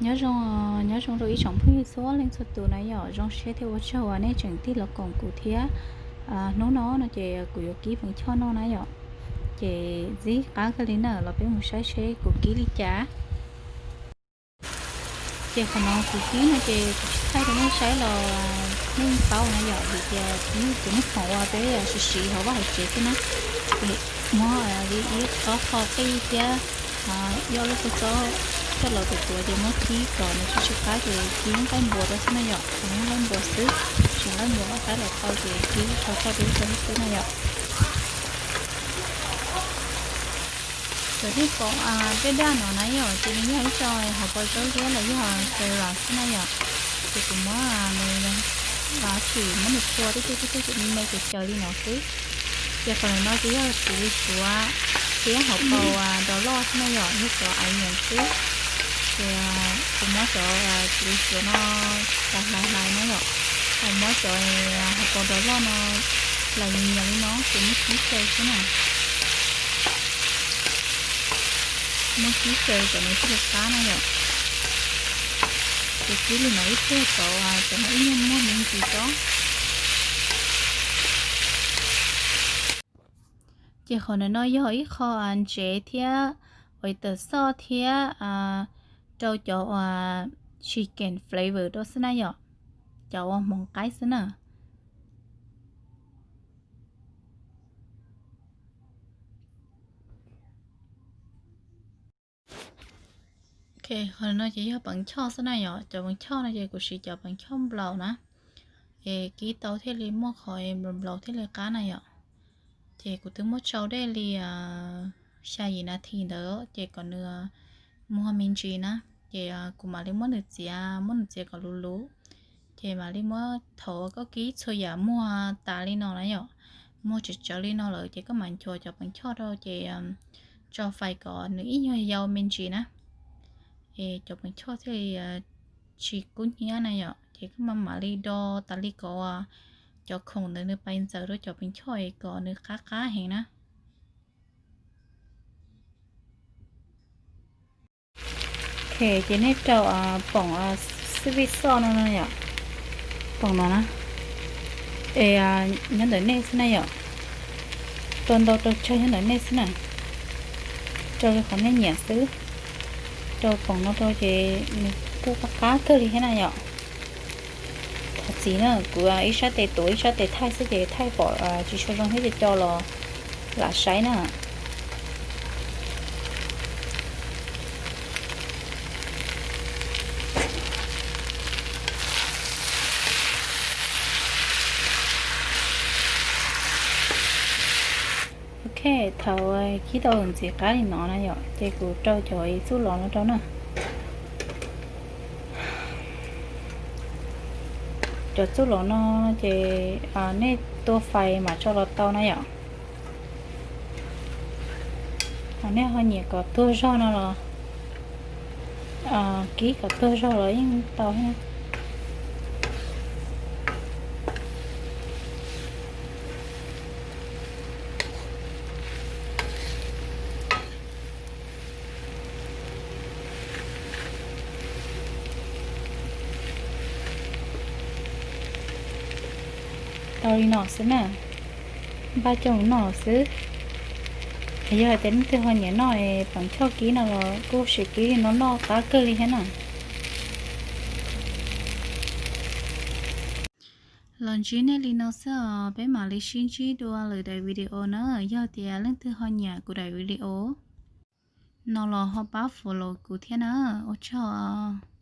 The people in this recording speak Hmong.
Nyob zoo, nyob zoo rau ib tsoom phooj ywg txhua leej txhua tus na yom, zoo siab thiab ua tsaug uas nej tseem tig los koom kuv thiab. Hnub no no ces kuv yuav kib pees choj noj na yom, ces ntxim qab kawg li na, los peb mus saib seb kuv kib li cas. Ces qhov no kuv kib no ces kuv tsis thaij rau nej saib los nej yeej paub na yom, vim tias kuv yog tus neeg khoom uas peb siv siv hauv vaj hauv tsev xwb na. Ces muab li ib ob qho qij thiab ib ob lub kua txob coj los tuav tuav ces muab kib kom nws tsw tsw qab ces kib nqaij npua rau xwb na yom, kib nqaij npua xwb, tsis nqaij npua qab qab los tau ces kib tso tso rau xwb na yom. Cov nej pom daj daj no na yom, ces nws yog ib co hauv paus zaub liab los yog carrot xwb na yom. Ces kuv muab nws, tsis muab nws phua tib teg tib teg me me ces xyaw li no xwb. Ces qhov no ces yog txiv li suav thiab hauv paus dov loj xwb na yom, yog cov onion xwb. Ces kuv muab cov txiv li suav no hlais hlais hlais na yom, muab cov hauv paus dov loj no hlais nyias nyias li no ces muab kib xyaw xwb na. Muab kib xyaw kom nws thiaj li qab na yom. Ces kib li no ib pliag tau, cov no ib nyuag muag me ntsis tso. Ces qhov ntawm no yog ib qho ntsev thiab oyster sauce thiab rau cov uas chicken flavor rau xwb na yom, cov uas hmoov qaib xwb na. Qhov no ces yog pees choj xwb na yom, cov pees choj no ces kuv siv cov pees choj nplaum na, es kib tau thiaj li muaj qhov nplaum nplaum thiaj li qab na yom. Ces kuv twb muab tsau dej li xya yim nas this ntawd ces kom nws muag me ntsis na, ces kuv mam li muab nws txiav, muab nws txiav kom luv luv. Ces mam li muab, thaum koj kib txhua yam muag tas li no na yom, muag tsawv tsawv li no lawm ces koj mam nchuav cov pees choj rau ces tso fais kom nws ib nyuag yau me ntsis na, es cov pees choj thiaj li tsis kub hnyiab na yom. Ces koj mam mam li do tas li kom cov khoom ntawd nws pais ntxaws rau cov pees choj es kom nws qab qab heev na. Ces nej rau poom xib vij xoj no no yom, poom no na, es nyob ntawm nej xwb na yom, rau ntau rau tsawg nyob ntawm nej xwb na, rau li qhov nej nyiam xwb. Rau poom no rau ces nws kuj qab qab kawg li thiab na yom. Thov txim na, kuv ib sab tes tuav ib sab tes thaij xwb ces thaij pom tsis tshua zoo thiab ces co los lam saib na. Ok, thaum kib tau ntxiv qab li no na yom, ces kuv rau cov txuj lov no rau na. Cov txuj lov no ces nej tua fais mam tso los tau na yom. Nej ho nyiam kom tuag zog no los kib kom tuag zog los yeej tau thiab. Tau li no xwb na, npaj coj mus noj xwb. Yog hais tias leej twg ho nyiam noj pees choj kib no los kuj sim kib li no noj qab kawg li thiab na. Los ntsib nej li no xwb os, peb mam li sib ntsib dua lwm daim video na. Yog tias leej twg ho nyiam kuv daim video no los ho pab follow kuv thiab na. Ua tsaug os.